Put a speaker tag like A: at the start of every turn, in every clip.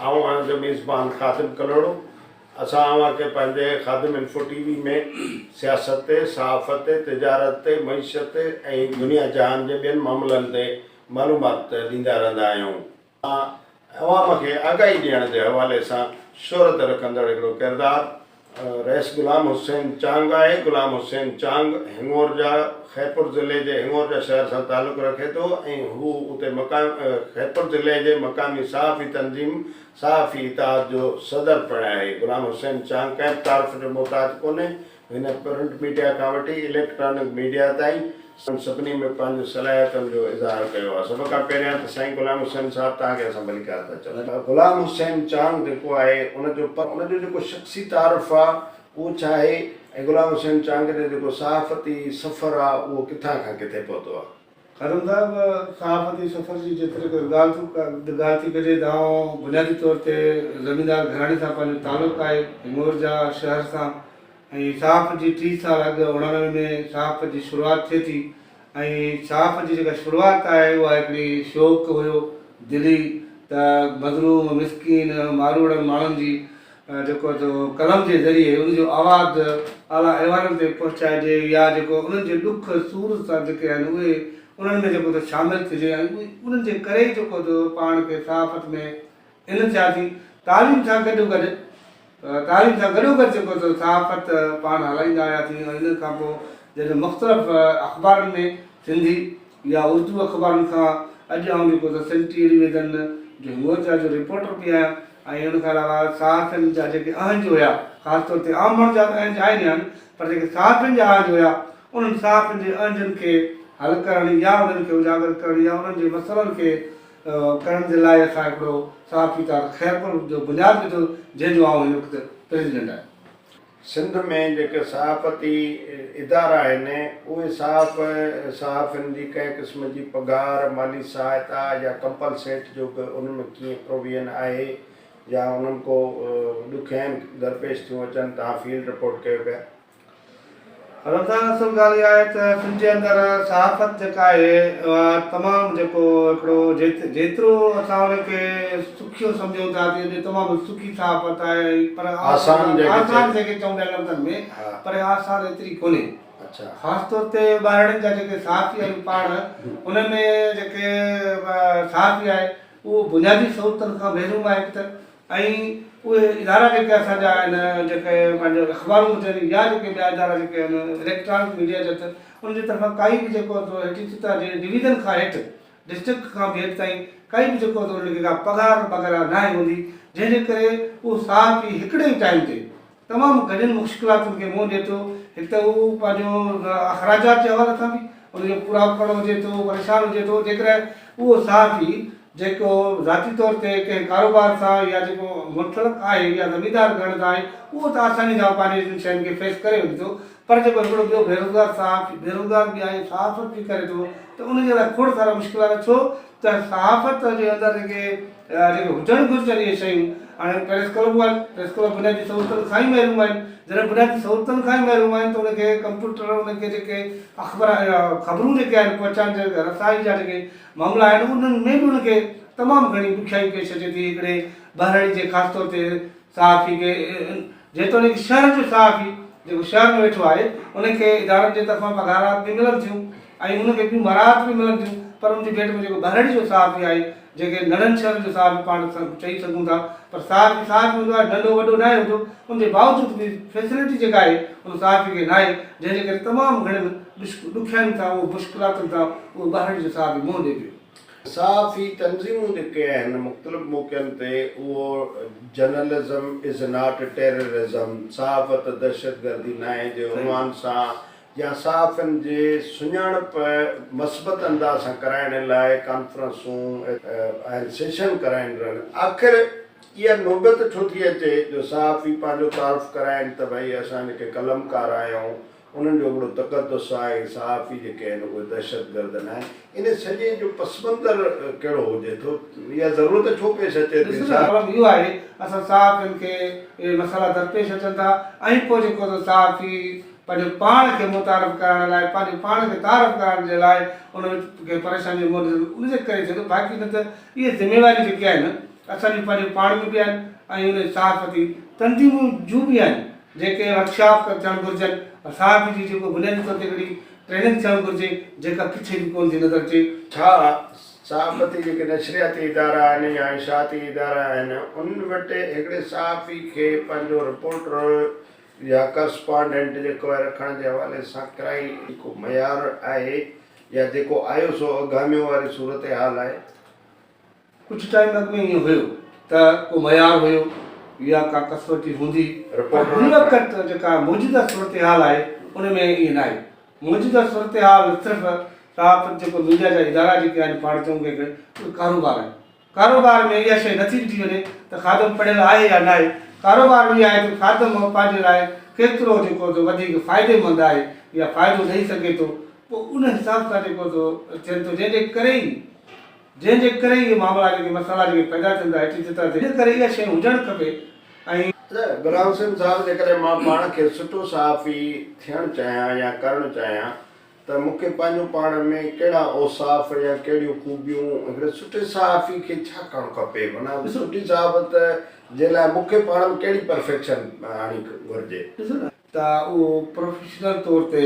A: آئون اوهان جو ميزبان خادم ڪلهوڙو. اسان اوهان کي پنهنجي خادم انفو ٽي وي ۾ سياست تي، صحافت تي، تجارت تي، معيشت تي ۽ دنيا جهان جي ٻين معاملن تي معلومات ڏيندا رهندا آهيون. عوام کي آگاهي ڏيڻ جي حوالي سان شهرت رکندڙ هڪڙو ڪردار رئيس غلام حسين چانگ آهي. غلام حسين چانگ هڱورجا خيرپور ضلعي جي هڱورجا شهر سان تعلق رکي ٿو ۽ هو اتي مقام خيرپور ضلعي جي مقامي صحافي تنظيم صحافي اتحاد جو صدر پڻ آهي. غلام حسين چانگ ڪنهن به تعارف جو محتاج ڪونهي. هن پرنٽ ميڊيا کان وٺي اليڪٽرانڪ ميڊيا تائين سڀني ۾ پنهنجي صلاحيتن جو اظهار ڪيو آهي. سڀ کان پهريان ته سائين غلام حسين صاحب توهان کي اسان ڀليڪار ٿا چئون. غلام حسين چانگ جيڪو آهي ان جو ان جو جيڪو شخصي تعارف آهي اهو ڇا آهي ۽ غلام حسين چانگ جو جيڪو صحافتي سفر آهي اهو ڪٿان کان ڪٿي پهتو آهي؟
B: خرم صاحب صحافتي سفر جي جيتري قدر ڳالهه ٿي ڪجي ته آئون بنيادي طور تي زميندار گهراڻي سان پنهنجو تعلق آهي هڱورجا شهر سان ۽ صحافت جي 30 سال اڳ 89 ۾ صحافت جي شروعات ٿئي ٿي ۽ صحافت جي جيڪا شروعات آهي اها هڪڙي شوق هيو دلي ته مظلوم مسڪين ماروئڙن ماڻهن جي جيڪو سو قلم جي ذريعي ان جو آواز اعليٰ ايوانن تي پهچائجي يا جيڪو انهن جي ڏک سور سان جيڪي آهن اهي انهن ۾ جيڪو سو شامل ٿجي ۽ انهن جي ڪري ئي جيڪو سو پاڻ کي صحافت ۾ ان ٿياسين. تعليم سان گڏوگڏ تعليم سان گڏوگڏ جيڪو سو صحافت پاڻ هلائيندا آياسين ۽ ان کان پوء جڏهن مختلف اخبارن ۾ سنڌي يا اردو اخبارن کان اڄ آئون جيڪو ته سنڌ ٽيلي ويزن جو هنگورجا جو رپورٽر به آهيان ۽ ان کان علاوه صحافين جا جيڪي اهنج هيا خاص طور تي عام ماڻهن جا ته اهنج آهن ئي آهن پر جيڪي صحافين جا اهنج هيا انهن صحافين جي اهنجن کي حل ڪرڻ يا انهن کي اجاگر ڪرڻ يا انهن جي مسئلن کي ڪرڻ جي لاء اسان هڪڙو صحافي اتحاد خيرپور جو بنياد وڌو جنهن جو آئون هن وقت پريزيڊنٽ آهيان.
A: سنڌ ۾ جيڪي صحافتي ادارا آهن اهي صحاف صحافين جي ڪنهن قسم جي پگهار، مالي سهائتا يا ڪمپلسيٽ جو به انهن ۾ ڪيئن پروويئن آهي يا انهن ڪو ڏکيائين درپيش ٿيون اچن توهان فيلڊ رپورٽ ڪيو پيا.
B: رمضان اصل ڳالهه اها آهي ته سنڌ جي اندر صحافت جيڪا آهي اها تمام جيڪو هڪڙو جيترو اسان ان کي سکيو سمجهون ٿا ته تمام سکي صحافت آهي پر آسان آسان جنهن کي چئون ٻين لفظن ۾ پر آسان ايتري ڪونهي خاص طور تي ٻاهرڙين جا جيڪي صحافي آهيون پاڻ ان ۾ جيڪي صحافي آهي اهو بنيادي سهولتن کان محروم آهي هڪ ته ۽ اهي ادارا جيڪي اسان جا آهن جيڪي پنهنجو اخبارون هجن يا جيڪي ٻيا ادارا جيڪي آهن اليڪٽرانڪ ميڊيا جا ته انهن جي طرفان ڪائي به جيڪو سو هيٺين سطح جي ڊويزن کان هيٺ ڊسٽرڪٽ کان به هيٺ تائين ڪائي به جيڪو سو انهن کي ڪا پگهار وغيره ناهي هوندي جنهن جي ڪري اهو صحافي هڪڙي ئي ٽائيم تي تمام گهڻين مشڪلاتن کي منهن ڏئي ٿو. هڪ ته هو پنهنجو اخراجات جي حوالي سان به ان جو پورائو ڪرڻو هجي ٿو، پريشان هجي ٿو. جيڪڏهن اهو صحافي جيڪو ذاتي طور تي ڪنهن ڪاروبار سان يا جيڪو منسلڪ آهي يا زميندار گهڻ سان آهي اهو ته آساني سان پنهنجي انهن شين کي فيس ڪري وڃي ٿو پر جيڪو هڪڙو ٻيو بيروزگار صحافي بيروزگار به آهي صحافت به ڪري ٿو ته ان جي لاء کوڙ سارا مشڪلات ڇو ته صحافت جي اندر جيڪي جيڪي هجڻ گهرجن اهي شيون هاڻي پريس ڪلبون آهن، پريس ڪلب بنيادي سهولتن کان ئي محروم آهن، جڏهن بنيادي سهولتن کان ئي محروم آهن ته ان کي ڪمپيوٽر ان کي جيڪي اخبار خبرون جيڪي آهن پهچائڻ جا رسائي جا جيڪي معاملا آهن انهن ۾ به ان کي تمام گهڻي ڏکيائي پيش اچي ٿي هڪڙي ٻهراڙي جي خاص طور تي صحافي کي جيتوڻيڪ شهر جو صحافي جيڪو شهر ۾ ويٺو آهي ان کي ادارن جي طرفان پگهارات به ملن ٿيون ۽ ان کي ٻيون مراعات به ملن ٿيون پر ان جي ڀيٽ ۾ جيڪو ٻهراڙي جو صحافي آهي جنهن کي ننڍن شهرن جو صحافي پاڻ چئي سگهون ٿا پر صحافي صحافي هوندو آهي ننڍو وڏو ناهي هوندو ان جي باوجود به فيسلٽي جيڪا آهي ان صحافي کي ناهي جنهن جي ڪري تمام گهڻين ڏکيائين سان اهو مشڪلاتن سان اهو ٻهراڙي جو صحافي منهن ڏئي پيو.
A: صحافي تنظيمون جيڪي آهن مختلف موقعن تي اهو جرنلزم از not terrorism, صحافت دهشتگردي ناهي، جي عنوان سان يا صحافين جي سڃاڻپ مثبت انداز سان ڪرائڻ لاء ڪانفرنسون ۽ سيشن ڪرائين رهن. آخر اها نوبت ڇو ٿي اچي جو صحافي پنهنجو تعارف ڪرائين ته ڀئي اسان جيڪي قلمڪار آهيون انهن جو هڪڙو تقدس آهي ۽ صحافي جيڪي آهن اهي دهشتگرد ناهن. ان سڄي جو پسمنظر ڪهڙو هجي ٿو؟ اها ضرورت ڇو پيش اچي ٿي؟
B: ڏس نه پرابلم اهو آهي اسان صحافين کي اهي مسئلا درپيش اچن ٿا ۽ پوء جيڪو سو صحافي پنهنجو پاڻ کي متعارف ڪرائڻ لاء پنهنجو پاڻ کي تعارف ڪرائڻ جي لاء ان کي پريشاني جو منهن ڏسن ان جي ڪري ٿئي ٿو باقي نه ته اهي ذميواريون جيڪي آهن. اسان جون پنهنجون پاڻ ۾ به آهن ۽ ان صحافتي تنظيمون جون به آهن جيڪي ورڪشاپ ٿيڻ گهرجن صحافي جي جيڪو بنيادي طور تي هڪڙي ٽريننگ ٿيڻ گهرجي جيڪا ڪٿي به ڪونه ٿي نظر اچي.
A: ڇا صحافتي جيڪي نشرياتي ادارا آهن يا اشاعتي ادارا آهن انهن وٽ هڪڙي صحافي کي پنهنجو رپورٽر يا ڪرسپانڊنٽ جيڪو آهي رکڻ جي حوالي سان ڪرائي جيڪو معيار آهي يا جيڪو آيو سو اگهاميو واري صورتحال آهي.
B: ڪجهه ٽائيم اڳ ۾ ائين هيو ته ڪو معيار هيو يا ڪا ڪسوٽي هوندي پر هن وقت جيڪا موجوده صورتحال آهي ان ۾ ائين ناهي. موجوده صورتحال صرف صحافت جيڪو ميڊيا جا ادارا جيڪي آهن پاڻ چئون ڪنهن کي اهي ڪاروبار آهن. ڪاروبار ۾ اها شيء نٿي ڏٺي وڃي ته خادم پڙهيل آهي يا ناهي، ڪاروبار اهو آهي ته خادم پنهنجي لاء ڪيترو جيڪو سو وڌيڪ فائديمند آهي يا فائدو ڏئي سگهي ٿو پوء ان حساب سان جيڪو سو ٿين ٿو جنهن جي ڪري ئي جنهن جي ڪري اهي معاملا جيڪي مسئلا جيڪي پيدا ٿين ٿا هيٺين سطح تي ان ڪري اها شيء هجڻ کپي ۽.
A: غلام حسين صاحب جيڪڏهن مان پاڻ کي سٺو صحافي ٿيڻ چاهيان يا ڪرڻ چاهيان ته مون کي پنهنجو پاڻ ۾ ڪهڙا اوصاف يا ڪهڙيون خوبيون هڪڙي سٺي صحافي کي ڇا ڪرڻ کپي معنيٰ سٺي صحافت جي لاء مون کي پاڻ ۾ ڪهڙي پرفيڪشن آڻي گهرجي.
B: ڏسو نه ته اهو پروفيشنل طور تي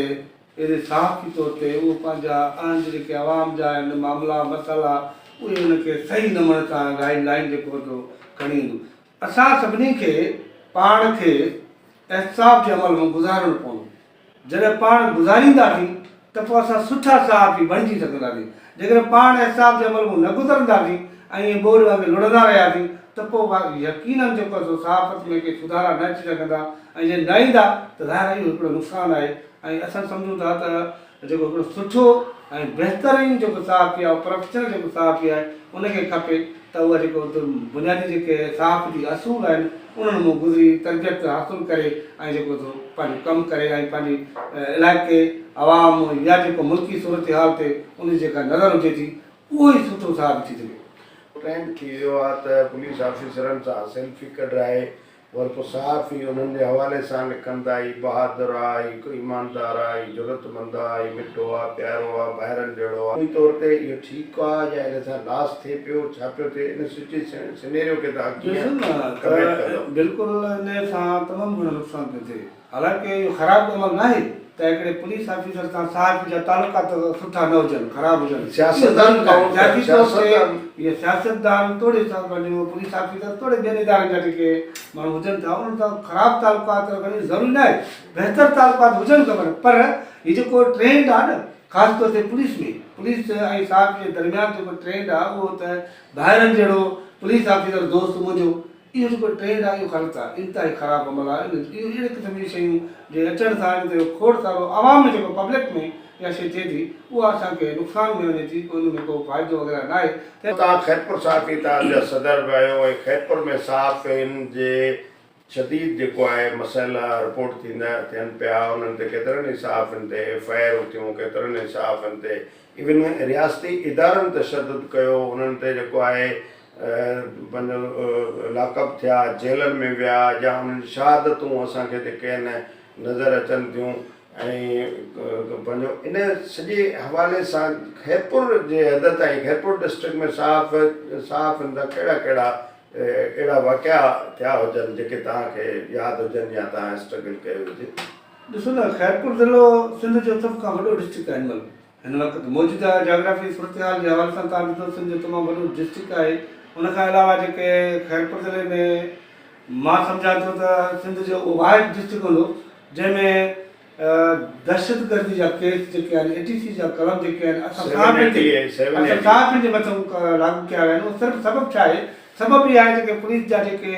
B: يعني صحافي طور تي اهو پنهنجا اهنج جيڪي عوام جا آهن معاملا مسئلا اهي ان کي صحيح نموني سان گائيڊ لائين جيڪو سو کڻي ايندو. اسان سڀني کي پاڻ کي احتساب جي عمل مان گذارڻو پوندو. جڏهن پاڻ گذارينداسين ته پوء اسان سٺا صحافي بڻجي سگهنداسين. جيڪڏهن پاڻ احتساب جي عمل مان نه گذرنداسين ۽ ائين ٻوڏ وانگي لڙهندا رهياسين ته پوء يقيناً جيڪو آهي سو صحافت ۾ ڪي سڌارا نه اچي سگهندا ۽ جي نه ايندا ته ظاهر آهي اهو هڪڙو نقصان آهي ۽ اسان سمجهون ٿا ته جيڪو هڪڙو سٺو ۽ بهترين جيڪو صحافي آهي پروفيشنل جيڪو صحافي آهي ان کي کپي ته اهو جيڪو بنيادي جيڪي صحافتي اصول آهن انهن مان گذري تربيت حاصل ڪري ۽ جيڪو سو پنهنجو ڪم ڪري ۽ پنهنجي علائقي عوام يا جيڪو ملڪي صورتحال تي ان جي جيڪا نظر هجي ٿي اهو ئي سٺو صحافي ٿي سگهي.
A: ٽرينڊ ٿي ويو آهي ته پوليس آفيسرن سان سيلفي ڪڍرائي ور پوء صحافي انهن جي حوالي سان لکن ٿا، هي بهادر آ، هي ايماندار آ، هي جرئتمند آ، هي مٺو آ، پيارو آ، ڀائرن جهڙو آ. طور تي اهو ٺيڪ آ يا ان سان لاس ٿئي پيو، ڇا پيو ٿئي، ان سچوئيشن سينيريو کي توهان
B: ڏسو
A: ڪيئن
B: نه
A: ڪمينٽ
B: ته
A: ڪندؤ؟
B: بلڪل ان سان تمام گهڻو نقصان پيو ٿئي. حالانڪه اهو خراب عمل ناهي ته هڪڙي پوليس آفيسر سان صحافي جا تعلقات سٺا نه هجن، خراب هجن.
A: سياستدان ڪائون
B: سياسي طور تي اهي سياستدان توڙي پنهنجو پوليس آفيسر توڙي ٻين ادارن جا جيڪي ماڻهو هجن ٿا انهن سان خراب تعلقات رکڻ اهو ضروري ناهي. بهتر تعلقات هجن کپن پر هي جيڪو ٽرينڊ آهي نه خاص طور تي پوليس ۾ پوليس ۽ صحافي جي درميان جيڪو ٽرينڊ آهي اهو ته ڀائرن جهڙو پوليس آفيسر دوست منهنجو اهو جيڪو ٽرينڊ آهي اهو غلط آهي انتهائي خراب عمل آهي ان اهو اهڙي قسم جون شيون جي اچڻ سان ان تي کوڙ سارو عوام ۾ جيڪو پبلڪ ۾ اها شي ٿئي ٿي اها اسان کي نقصان ۾ وڃي ٿي ڪو ان ۾ ڪو فائدو وغيره ناهي ته
A: توهان خيرپور صحافي اتحاد جا صدر به آهيو ۽ خيرپور ۾ صحافين جي شديد جيڪو آهي مسئلا رپورٽ ٿيندا ٿين پيا انهن تي ڪيترن ئي صحافين تي ايف I آرون ٿيون ڪيترن ئي صحافين تي ايون رياستي ادارن تشدد ڪيو انهن تي جيڪو آهي پنهنجو لاڪ اپ ٿيا جيلن ۾ ويا يا انهن جون شهادتون اسان کي جيڪي آهن نظر اچن ٿيون ۽ پنهنجو ان سڄي حوالي سان خيرپور جي حد تائين خيرپور ڊسٽرڪٽ ۾ صحاف صحافين سان ڪهڙا ڪهڙا اهڙا واقعا ٿيا هجن جيڪي توهان کي ياد هجن يا توهان اسٽرگل ڪيو هجي.
B: ڏسو نه خيرپور ضلعو سنڌ جو سڀ کان وڏو ڊسٽرڪٽ آهي هن مهل هن وقت موجوده جاگرافي صورتحال جي حوالي سان توهان ڏسو سنڌ جو تمام وڏو ڊسٽرڪٽ آهي ان کان علاوه جيڪي خيرپور ضلعي ۾ مان سمجهان ٿو ته سنڌ جو اهو واحد ڊسٽرڪٽ هوندو جنهن ۾ دهشتگردي جا ڪيس جيڪي آهن اي ٽي سي جا قلم جيڪي آهن اسان صحافين تي اسان صحافين جي مٿان لاڳو ڪيا ويا آهن اهو صرف سبب ڇا آهي سبب اهو آهي جيڪي پوليس جا جيڪي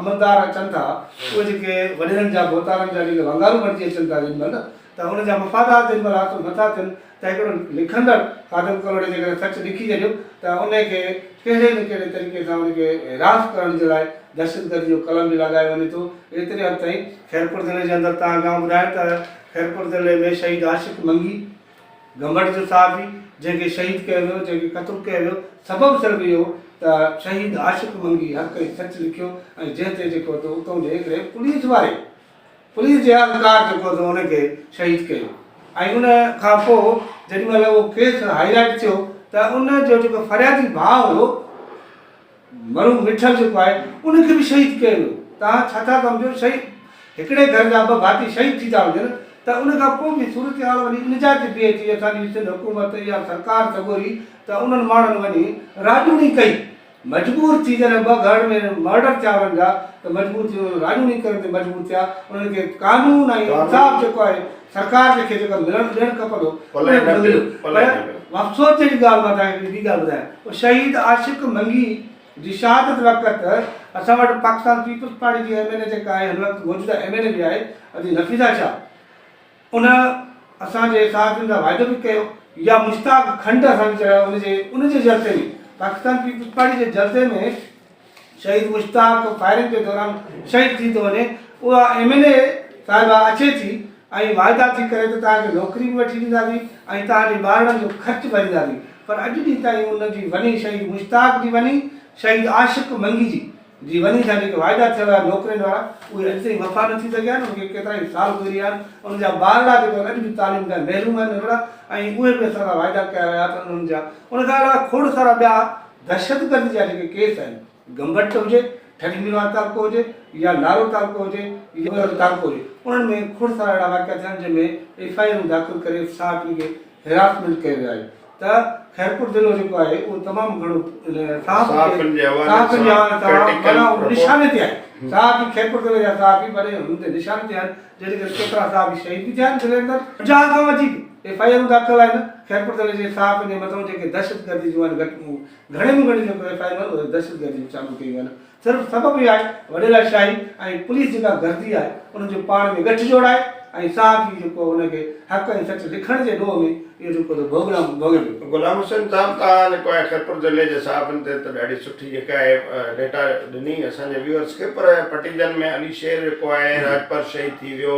B: عملدار اچن ٿا اهي جيڪي وڏيرن جا ڀوتارن جا جيڪي ونگارو بڻجي اچن ٿا جن مهل ته ان جا مفادات جن مهل حاصل نٿا ٿين ته هڪڙو لکندڙ خادم ڪلهوڙي جيڪڏهن سچ لکي ڇڏيو ته ان کي ڪهڙي نه ڪهڙي طريقي سان ان کي هراس ڪرڻ جي لاء دهشتگردي جو قلم به لڳايو وڃي ٿو. ايتري حد تائين خيرپور ضلعي جي اندر توهان کي آئون ٻڌايان ته خيرپور ضلعي ۾ شهيد عاشق منگي گمبٽ جو صحافي جنهن کي شهيد ڪيو ويو جنهن کي قتل ڪيو ويو سبب صرف اهو ته شهيد عاشق منگي حق ۽ سچ لکيو ۽ جنهن تي جيڪو ته اتون جي هڪڙي پوليس واري پوليس جي اهلڪار جيڪو سو ان کي شهيد ڪيو ۽ ان کان پوء جيڏي مهل اهو ڪيس هائي لائيٽ ٿيو ته ان جو جيڪو فريادي ڀاء هيو مرحوم مٺل جيڪو آهي ان کي به شهيد ڪيو ويو. توهان ڇا ٿا سمجهو شهيد هڪڙي گهر جا ٻه ڀاتي شهيد ٿي ٿا وڃن ته ان کان پوء به صورتحال وڃي ان جاء تي بيهي ٿي اسان جي سنڌ حڪومت يا سرڪار سڳوري ته انهن ماڻهن وڃي راڄوڻي ڪئي مجبور ٿي جڏهن ٻه گهر ۾ مرڊر ٿيا انهن جا ته مجبور ٿي انهن راڄوڻي ڪرڻ تي مجبور ٿيا انهن کي قانون ۽ انصاف جيڪو آهي سرڪار جي کي جيڪو ملڻ ڏيڻ کپندو اهو به نه مليو پر افسوس جهڙي ڳالهه مان توهان کي هڪڙي ٻي ڳالهه ٻڌايان اهو شهيد عاشق منگي جي شهادت وقت اسان وٽ پاڪستان پيپلز پارٽي جي ايم اين اي جيڪا آهي هن وقت موجوده ايم اين اي به آهي ادي نفيسه شاهه ان اسان جي صحافين سان واعدو به ڪيو يا مشتاق کنڊ اسان کي چيو ان جي ان جي جلسي ۾ پاڪستان پيپلز پارٽي جي جلسي ۾ شهيد مشتاق فائرنگ جي دوران شهيد ٿي ٿو وڃي اها ايم اين اي صاحبه اچي ٿي ۽ واعدا ٿي ڪري ته توهان کي نوڪري به وٺي ڏينداسين ۽ توهان جي ٻارڙن جو خرچ ڀرينداسين پر اڄ ڏينهن تائين ان جي وني شهيد مشتاق جي وني شهيد عاشق منگي جي جي وني سان جيڪي واعدا ٿيل هيا نوڪرين وارا اهي اڄ تائين وفا نه ٿي سگهيا آهن ان کي ڪيترائي سال گذري ويا آهن ان جا ٻارڙا جيڪي آهن اڄ به تعليم کان محروم آهن ننڍڙا ۽ اهي به اسان سان واعدا ڪيا ويا ته انهن جا ان کان علاوه کوڙ سارا ٻيا دهشتگردي جا جيڪي ڪيس آهن گمبٽ هجي، ٺري ميرواهه تعلقو هجي يا نارو تعلقو هجي يا ٻيو تعلقو هجي انهن ۾ کوڙ سارا اهڙا واقعا ٿيا آهن جنهن ۾ ايف I آرون داخل ڪري صحافين کي هراسمينٽ ڪيو ويو آهي ته خيرپور ضلعو جيڪو آهي اهو تمام گهڻو صحافين جي حوالي سان معنيٰ نشاني تي آهي صحافي خيرپور ضلعي جا صحافي وڏي هن تي نشاني تي آهن جنهن جي ڪري ڪيترا صحافي شهيد به ٿيا آهن ضلعي اندر 50 کان وڌيڪ ايف I آرون داخل آهن خيرپور ضلعي جي صحافين جي مٿان جيڪي دهشتگردي جون آهن گهٽ گهڻي ۾ گهڻي جيڪو ايف I آرون آهن اهي دهشتگردي جون شامل ڪيون ويون آهن صرف سبب اهو آهي وڏيرا شاهي ۽ پوليس جيڪا گردي آهي انهن جو پاڻ ۾ ڳٺ جوڙ آهي ۽ صحافي جيڪو ان کي حق ۽ سچ لکڻ جي ڏوهه ۾ اهو جيڪو ته ڀوڳنا ڀوڳي پيو.
A: غلام حسين صاحب توهان جيڪو آهي خيرپور ضلعي جي صحافين تي ته ڏاڍي سٺي جيڪا آهي ڊيٽا ڏني اسان جي ويورس کي پر پٽيجن ۾ علي شير جيڪو آهي راڄپر شهيد ٿي ويو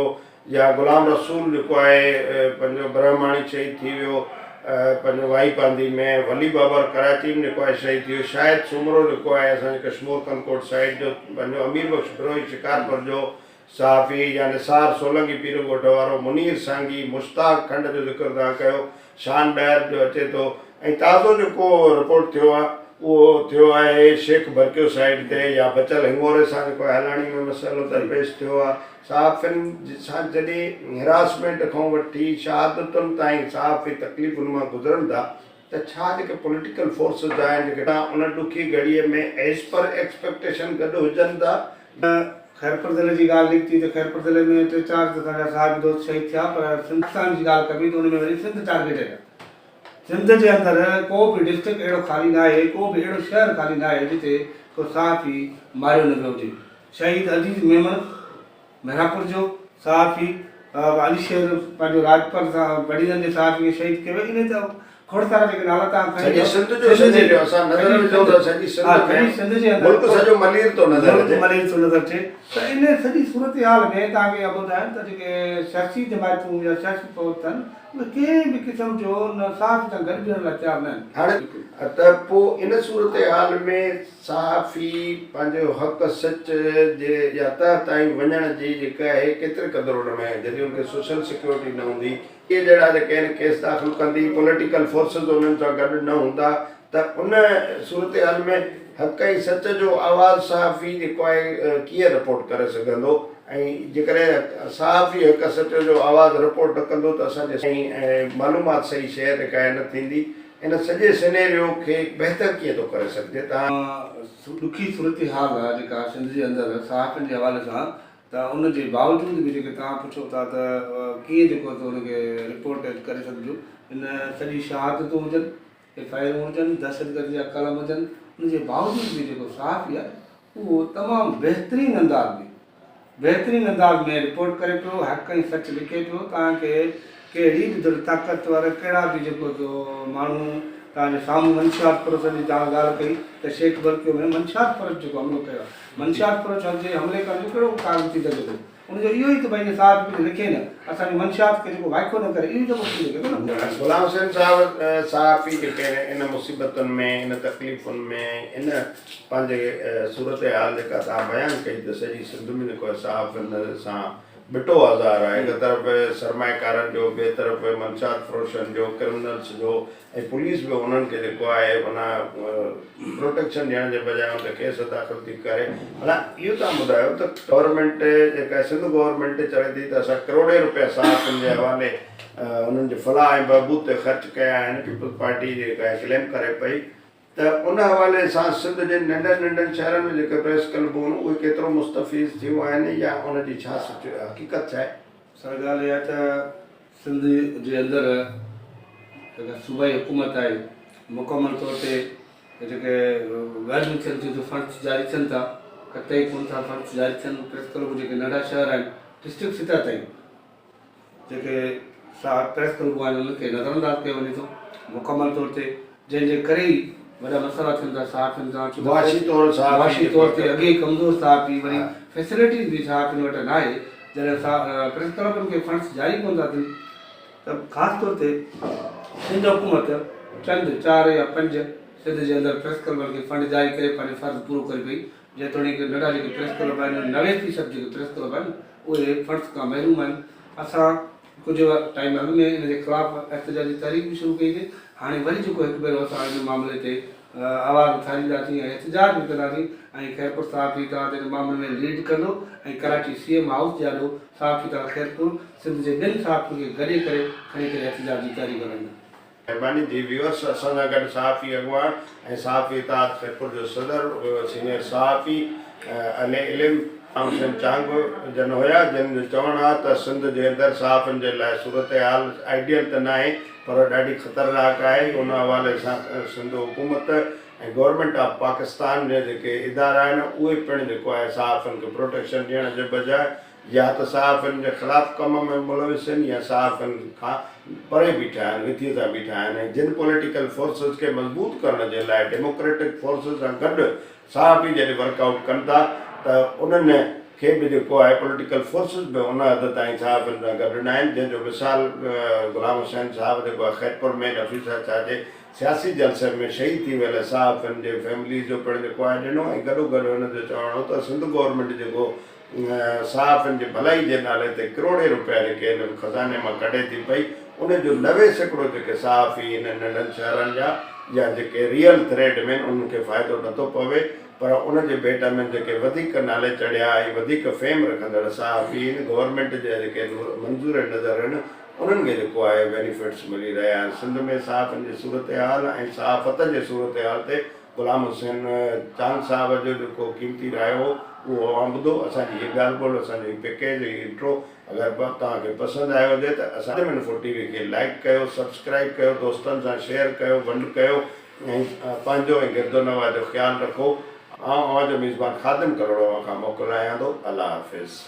A: يا غلام رسول جيڪو آهي پنهنجو برهماڻي شهيد ٿي ويو پنهنجو واهي پانڌي ۾ ولي بابر ڪراچي ۾ جيڪو آهي شهيد ٿي ويو شاهد سومرو جيڪو آهي اسان جي ڪشمور ڪنڌڪوٽ سائيڊ جو پنهنجو امير بخش بروهي شڪارپور جو صحافي يا نثار سولنگي پيرو ڳوٺ وارو منير سانگي مشتاق کنڊ جو ذڪر توهان ڪيو شان ڏهر جو اچي ٿو ۽ تازو جيڪو رپورٽ ٿيو آهي اهو ٿيو آهي شيخ ڀرڪيو سائيڊ تي يا بچل هڱوري سان جيڪو هيلاڻي ۾ مسئلو درپيش ٿيو آهي صحافين سان جڏهن هراسمينٽ کان وٺي شهادتن تائين صحافي تڪليفن مان گذرن ٿا ته ڇا جيڪي پوليٽيڪل فورسز آهن جيڪي ان ڏکي گهڙيء ۾ ايز پر ايڪسپيڪٽيشن گڏ هجن ٿا.
B: خيرپور ضلعي جي ڳالهه نڪتي ته خيرپور ضلعي ۾ ٽي چار ته اسان جا صحافي دوست شهيد ٿيا پر سنڌ جي ڳالهه ڪبي ته ان ۾ وري سنڌ ٽارگيٽيڊ آهي. سنڌ جي اندر ڪو به ڊسٽرڪٽ اهڙو خالي ناهي، ڪو به اهڙو شهر خالي ناهي جتي ڪو صحافي ماريو نه ويو هجي. شهيد عزيز ميمڻ مهراپور جو صحافي علي شير پنهنجو راڄپر سان بڙيدن جي صحافي کي شهيد ڪيو ويو. انهي ته کوڙ سارا جيڪي نالا توهان کڻي
A: سڄي سنڌ جو سنڌ اسان نظر وجهون ته سڄي سنڌ ۾
B: سنڌ جي اندر
A: ملڪ سڄو ملير ٿو نظر اچي.
B: ملڪ ملير ٿو نظر اچي ته انهي سڄي صورتحال ۾ توهان کي اها ٻڌايان ته جيڪي سياسي جماعتون يا سياسي قوت آهن اهي ڪنهن به قسم جو ان صحافي سان گڏ بيهڻ لاء تيار نه آهن.
A: هاڻي ته پوء ان صورتحال ۾ صحافي پنهنجو حق سچ جي يا تهه تائين وڃڻ جي جيڪا آهي ڪيتري قدر ان ۾ جڏهن ان کي سوشل سيڪيورٽي نه هوندي، اهي جهڙا جيڪي آهن ڪيس داخل ڪندي پوليٽيڪل فورسز انهن سان گڏ نه هوندا ته ان صورتحال ۾ حق ۽ سچ جو آواز صحافي جيڪو آهي ڪيئن رپورٽ ڪري سگهندو ۽ جيڪڏهن صحافي حق سچ جو آواز رپورٽ نه ڪندو ته اسان جي معلومات صحيح شيئر جيڪا آهي نه ٿيندي ان سڄي سينيريو کي بهتر ڪيئن ٿو ڪري سگهجي
B: تان ڏکي صورتحال آهي جيڪا سنڌ جي اندر صحافين جي حوالي سان ته ان جي باوجود به جيڪي توهان پڇو ٿا ته ڪيئن جيڪو سو ان کي رپورٽ ڪري سگهجو ان سڄي شهادتون هجن ايف I آرون هجن، دهشتگردي جا قلم هجن، ان جي باوجود به جيڪو صحافي آهي اهو تمام بهترين انداز ۾ بهترين انداز ۾ رپورٽ ڪري پيو، حق ۽ سچ لکي پيو، توهان کي ڪهڙي به ڌر طاقتور ڪهڙا به جيڪو سو ماڻهو توهان جي سامهون منشيات فروشن جي توهان ڳالهه ڪئي ته شيخ برڪيو ۾ منشيات فروش جيڪو حملو ڪيو آهي منشيات فروش جي حملي ڪرڻ جو ڪهڙو ڪارڻ ٿي سگهي ٿو؟ ان جو اهو ئي ته ڀئي اهي صاحب ڪجهه لکي نه، اسان جي منشيات کي جيڪو وائکو نه ڪري، اهو ئي ته مفت لکي ٿو نه.
A: غلام حسين صاحب صحافي جيڪي آهن ان مصيبتن ۾ ان تڪليفن ۾ ان پنهنجي صورتحال جيڪا توهان بيان ڪئي ته سڄي سنڌ ۾ جيڪو آهي صحافين سان ٻٽو آزار آهي هڪ طرف سرمائيڪارن جو ٻئي طرف منشيات فروشن جو ڪرمنلز جو ۽ پوليس به انهن کي جيڪو آهي معنيٰ پروٽيڪشن ڏيڻ جي بجاء ان تي ڪيس داخل ٿي ڪري معنيٰ اهو توهان ٻڌايو ته گورنمينٽ جيڪا سنڌ گورنمينٽ چوي ٿي ته اسان ڪروڙين روپيا صحافين جي حوالي انهن جي فلاح ۽ بهبود تي خرچ ڪيا آهن پيپلز پارٽي جيڪا ڪليم ڪري پئي ته ان حوالي سان سنڌ جي ننڍن ننڍن شهرن ۾ جيڪي پريس ڪلبون آهن اهي ڪيترو مستفيض ٿيون آهن يا ان جي ڇا حقيقت ڇا آهي؟
B: سر ڳالهه اها ته سنڌ جي اندر جيڪا صوبائي حڪومت آهي مڪمل طور تي جيڪي ڳالهيون ٿين ٿيون ته فنڊس جاري ٿين ٿا قطعي ڪونه ٿا فنڊس جاري ٿين پريس ڪلبون جيڪي ننڍا شهر آهن ڊسٽرڪٽ سطح تائين جيڪي صاحب پريس ڪلبون آهن انهن کي نظرانداز ڪيو وڃي ٿو مڪمل طور تي جنهن جي ڪري ئي وڏا مسئلا ٿين ٿا صحافين سان ڇو ته
A: معاشي طور صحافي
B: معاشي طور تي اڳي ئي ڪمزور صحافي وري فيسلٽيز به صحافين وٽ ناهي جڏهن پريس ڪلبن کي فنڊس جاري ڪونه ٿا ٿين ته خاص طور تي سنڌ حڪومت چند چار يا پنج سنڌ جي اندر پريس ڪلبن کي فنڊ جاري ڪري پنهنجو فرض پورو ڪري پئي جيتوڻيڪ ننڍا جيڪي پريس ڪلب آهن 90% جيڪي پريس ڪلب آهن اهي فنڊز کان محروم آهن. اسان ڪجهه ٽائيم اڳ ۾ ان جي خلاف احتجاجي تحريڪ به شروع ڪئي سي، هاڻي وري جيڪو هڪ ڀيرو اسان ان معاملي تي آواز اٿارينداسين ۽ احتجاج به ڪنداسين ۽ خيرپور صحافي اتحاد ان معاملي ۾ ليڊ ڪندو ۽ ڪراچي سي ايم هائوس جي آڏو صحافي اتحاد خيرپور سنڌ جي ٻين صحافين کي گڏي ڪري کڻي ڪري احتجاج جي تحريڪ هلائيندا.
A: مهرباني جي ويورس اسان سان گڏ صحافي اڳواڻ ۽ صحافي اتحاد خيرپور جو صدر سينيئر صحافي اهل علم غلام حسين چانگ جن هيا جن جو چوڻ آ ته سنڌ جي اندر صحافين جي لاء صورتحال آئيڊيل ته ناهي پر ڏاڍي خطرناڪ آهي ان حوالي سان سنڌ حڪومت ۽ گورنمينٽ آف پاڪستان جا جيڪي ادارا آهن اهي پڻ جيڪو آهي صحافين کي پروٽيڪشن ڏيڻ جي بجاء يا ته صحافين جي خلاف ڪم ۾ ملوث آهن يا صحافين کان پري بيٺا آهن، وٿيء سان بيٺا آهن ۽ جن پوليٽيڪل فورسز کي مضبوط ڪرڻ جي لاء ڊيموڪريٽڪ فورسز سان گڏ صحافي جڏهن ورڪ آئوٽ ڪن ٿا ته انهن کي به جيڪو آهي پوليٽيڪل فورسز به ان حد تائين صحافين سان گڏ ناهن جنهن جو مثال غلام حسين صاحب جيڪو آهي خيرپور ۾ نفيسه شاهه جي سياسي جلسي ۾ شهيد ٿي ويل صحافين جي فيمليز جو پڻ جيڪو آهي ڏنو ۽ گڏوگڏ هن جو چوڻ هو ته سنڌ گورنمينٽ جيڪو صحافين جي ڀلائي جي نالي تي ڪروڙين روپيا جيڪي هن خزاني مان ڪڍي ٿي پئي ان جو 90% جيڪي صحافي هن ننڍن شهرن جا يا جيڪي ريئل ٿريڊ ۾ انهن کي فائدو نٿو پوي پر ان جي ڀيٽ ۾ جيڪي وڌيڪ نالي چڙهيا ۽ وڌيڪ فيم رکندڙ صحافي هن گورنمينٽ جا جيڪي منظور نظر هن انهن کي جيڪو آهي بينيفٽس ملي رهيا آهن سنڌ ۾ صحافين جي صورتحال ۽ صحافت جي صورتحال تي غلام حسين چانگ صاحب جو جيڪو قيمتي رايو هو اهو اوهان ٻڌو. اسان جي هيء ڳالهه ٻولهه، اسان جو هي پيڪيج، هي انٽرو اگر توهان کي پسند آيو هجي ته اسان جي انفو ٽي وي کي لائيڪ ڪيو، سبسڪرائيب ڪيو، دوستن سان شيئر ڪيو، ونڊ ڪيو ۽ پنهنجو ۽ گردونواح جو خيال رکو. آئون اوهان جو ميزبان خادم ڪلهوڙو اوهان کان موڪلايان ٿو. الله حافظ.